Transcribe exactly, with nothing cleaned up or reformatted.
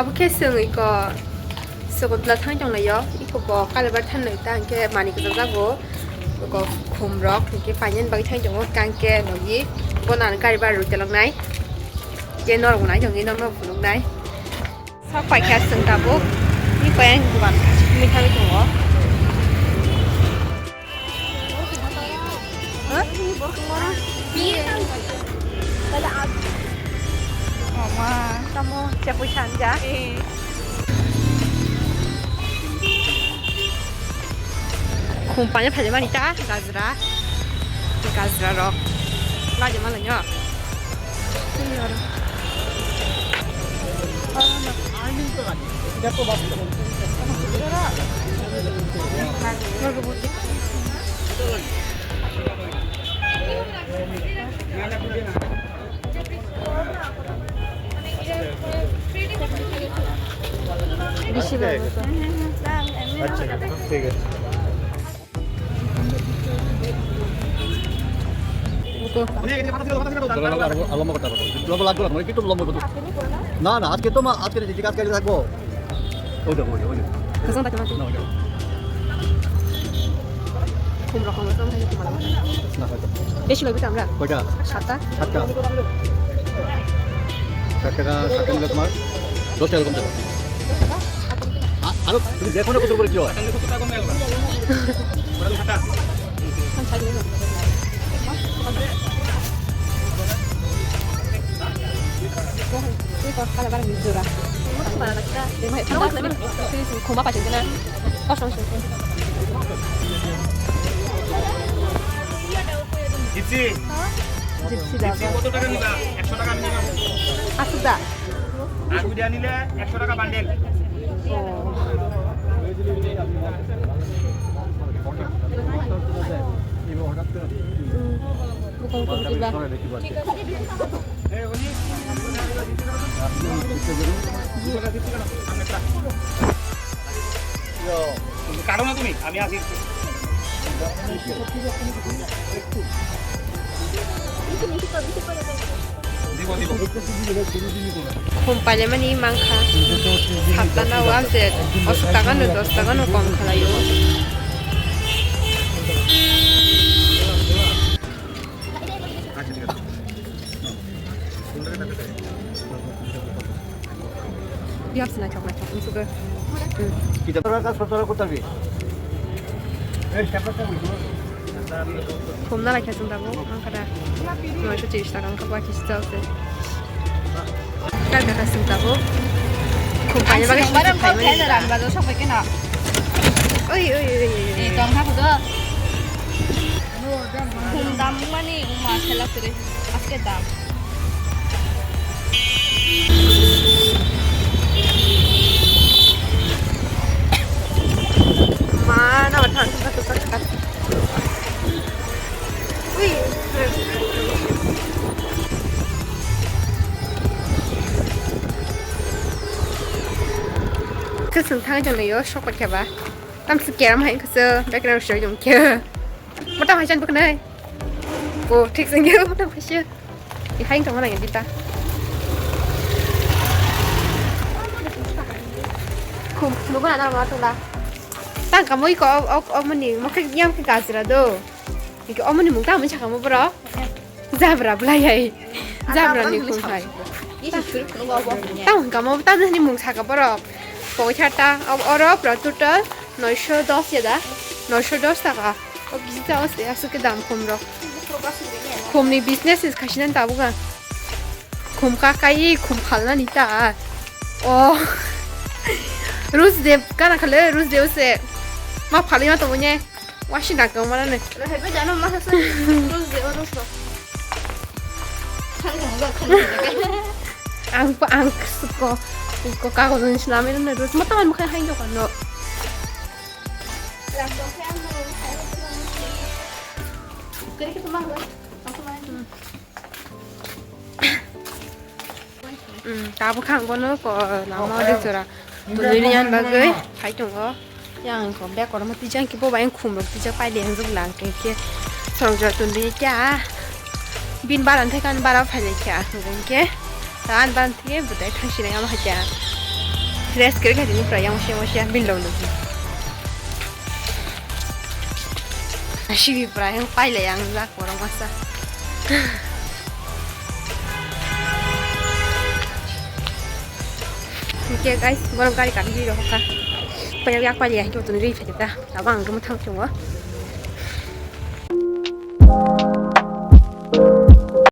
Obo khe chwng iko Sakuntala thang tonglaio, iko bo kalibar thanwi ta hwnkhe manwi kwchajak bo, iko khum rok hwnkhe painani bagwi thang tongo, kangke logi bo nang gari bar rwi teloknai, je norok bo nai tongwi nokno phunuknai. Sok paikha chwng tabuk, iko yang dukan kaisa thangwi tongo. Mama, tamo, siya po siya anja. Khum paina phaimani ta, gajra. Gajra rok. Lagi mana nyo? Bisi babo to. আচ্ছা, ঠিক আছে। লম্বা করতে পারবো। লম্বা লাগবে না, একটু লম্বা করতে। না, না, আজকে তো মা, আজকে রেডি, ঠিক আছে, আজকে থাকবো। ওই দেখো, ওই দেখো, ওই দেখো। Kasang tak mati. না, ওই দেখো। Khum rok khum rok, khum rok. না, হয়তো। বেশি লাগবে তো আমরা? কয়টা? সাতটা। সাতটা। ষাট টাকা, ষাট টাকা নিলে তোমার দশ টাকা কম দেবো। আ-, আরো তুমি দেখো না কত করে কি হয়। Khuma paisingkhe na. Kosong singkhe. Gypsy, Gypsy da. Gypsy কত টাকা নিবা? একশো টাকা নিবা? Aswk da. Agudia nile ekso taka bandel. Bukong kong kiba. কাটো না তুমি, আমি আসি। Khum pailaimani mankha, satta na o abse, osok taka no dos taka no kom khlaio. Biap se naithok naithok wngsugo. Kita orang kan sementara kota bi. Eh, siapa tahu itu? Khumna lai khe chwng tabuk, ang kada noisho tris taka wngkha, ba kisi chao se. Kar kaka chwng tabuk. Khum paina bagwi chwng tabuk. Oi, oi, oi, oi, oi. Eh, tong kha kudo. Khum dam mani uma khela siri. Aske dam. Ma, na ba thang thang thang thang. Ui. Khe chwng thang jong naio, sok paikha ba. Tam se keram hai khe background soi jong khe. Mota hai chan buknai. O, thik se nge mota hai se. Ihaing tongma nang dita. Khum, nugo na ma tula. Tang kamo iko o, o, omoni mo khe yam khe gajra do. Iko omoni mung tamo sakamo bro. Jabra bwlai hai. Jabra ni khum hai. Tamo kamo tamo ni mung saka bro. Poisa ta, o, oro bro total noisho dos ya da. Noisho dos taka. O kisi ta o se aswk khe dam khum rok. Khum ni business is khasina tabuk ang. Khum kakai, khum phalna ni ta. O. Rus de kana khale, rus de use. Ma phalwi ma tongmani. Wasi dang kang mana ne. Rehebe jano ma sa rus de, rus rok. Ang pa ang ko ko kago jani sinami ne rus. Ma taman mukha hai jokano. Hmm, tabuk kha ang bono ko lama de jora. Tundui ni yan bagwi phai tongo. Yang ko bek kono ma tijang ki bo bai khum rok tijak pai de ang jok lang ke ke. Sorong jora tundui kya. Bin baran thai kan bara phai le kya. Hingke ta an ban thai budai thang sinai ama kya. Rest kiri kha tini pura yang usia usia bin lo nugi. Sibi pura yang pai le yang jak borok masa. Oke guys, borok gari kati di rohka. Paya yak paya itu tuni ri pheta. Abang kamu thang chungo.